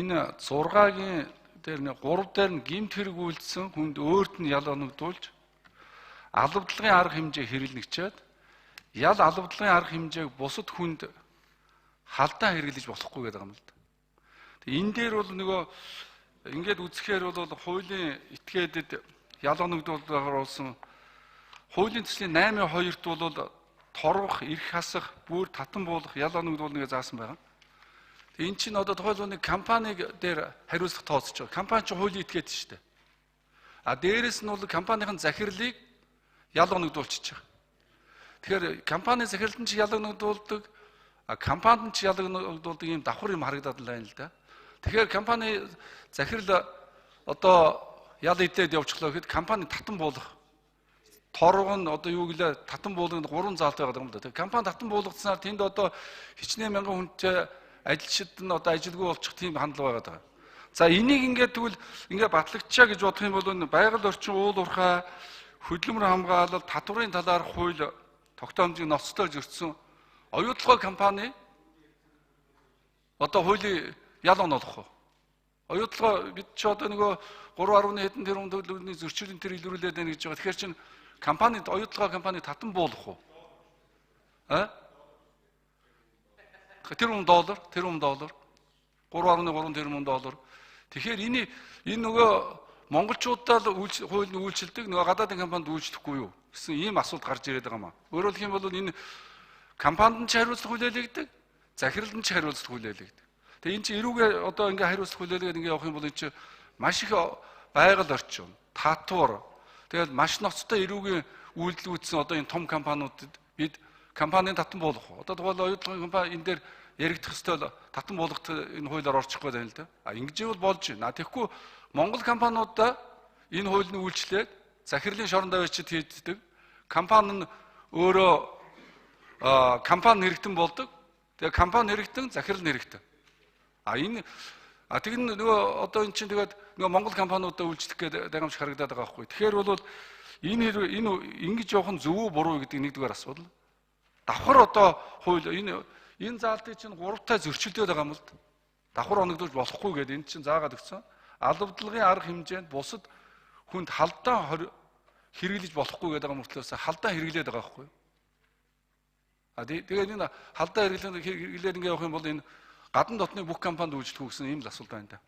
Энэ 6-гийн дээр нь 3 дээр нь гэмт хэрэг үйлдсэн хүнд өөрт нь ял оногдуулж алавдлагын арга хэмжээ хэрэглэгчээд ял алавдлагын арга хэмжээг бусад хүнд халдаа хэрэглэж болохгүй гэдэг юм л да. Энэ дээр бол нөгөө ингээд үзэхээр бол хуулийн этгээдэд ял оногдуулгаар болсон хуулийн төслийн 8.2-т бол торгох, эрх хасах, бүр татан буулгах, ял оногдуулна гэж заасан байгаа. Энэ чинь одоо тухайлбал нэг компани дээр хариуцлага тооцож байгаа. Компани чинь хуулийн этгээд шүү дээ. А дээрэс нь бол компанийн захирлыг ял оногдуулчихж байгаа. Тэгэхээр компани захирлд нь ч ял оногдуулдаг, компанид нь ч ял оногдуулдаг ийм давхар юм харагдаад байна л да. Тэгэхээр компани захирал одоо ял идээд явчихлаа гэхэд компани татан буулгах торгоо нь одоо юу гэлээ татан буулганд 3 заалт байгаа юм да. Тэгэхээр компани татан буулгацсанаар тэнд одоо хичнээн мянган хүнтэй ажилчид нь одоо ажилгүй болчих тийм хандлага байгаа. За энийг ингээд тэгвэл ингээд батлагчаа гэж бодох юм бол байгаль орчин, уул уурхай, хөдөлмөр хамгаалал, татварын талаар хууль тогтоомжийг ноцтой зөрчсөн оюутлогоо компани одоо хуулийн ял оноолох уу? Оюутлогоо бид ч одоо нөгөө 3.1 хэдэн тэрбум төгрөгийн зөрчил энэ төр илрүүлээд байна гэж байгаа. Тэгэхээр чин компанид оюутлогоо компани татан буулгах уу? А? Тэрбум доллар, тэрбум доллар. 3.3 тэрбум доллар. Тэгэхээр энэ нөгөө монголчуудаа л хууль нь үйлчилдэг, нөгөө гадаадын компанид үйлчлэхгүй юу гэсэн ийм асуулт гарч ирээд байгаа юм аа. Өөрөөр хэлэх юм бол энэ компанид нь ч хариуцлага хүлээлгдэг, захиралд нь ч хариуцлага хүлээлгдэг. Тэгээ энэ чинь эрүүгээ одоо ингээ хариуцлага хүлээлгээд ингээ явах юм бол энэ чинь маш их байгаль орчин, татвар, тэгээд маш ноцтой эрүүгийн үйлдэл үүссэн одоо энэ том компаниудад бид компанийн татан буулгах. Одоо тухайлбал оюутлогын компани энэ дээр яригдах ёстой л татан буулгах энэ хуулиар орчих гээд байна л да. А ингэж ивэл болж байна. Тэгэхгүй Монгол компаниудаа энэ хууль нь үйлчлээд захирлын шорон давьчид хийддэг. Компани нь өөрөө компани хэрэгтэн болдог. Тэгээ компани хэрэгтэн, захирал нь хэрэгтэн. А энэ тэгнэ нөгөө одоо эн чинь тэгээд нөгөө Монгол компаниудаа үйлчлэх гээд байгаа юм шиг харагдаад байгаа байхгүй. Тэгэхээр бол энэ ингэж явах нь зөв үү буруу гэдэг нэгдүгээр асуудал. Давхар одоо хууль энэ заалтыг чинь 3 таа зөрчилдөд байгаа юм л да. Давхар оногдуулж болохгүй гэдэг энэ чинь заагаад өгсөн. Алавдлагын арга хэмжээнд бусад хүнд халдаа хэрэглэж болохгүй гэдэг байгаа мөртлөөс халдаа хэрэглээд байгаа байхгүй юу? А тэгээд энэ халдаа хэрэглээд ингэ явах юм бол энэ гадна дотны бүх компанид үйлчлэх үү гэсэн ийм л асуулт байна да.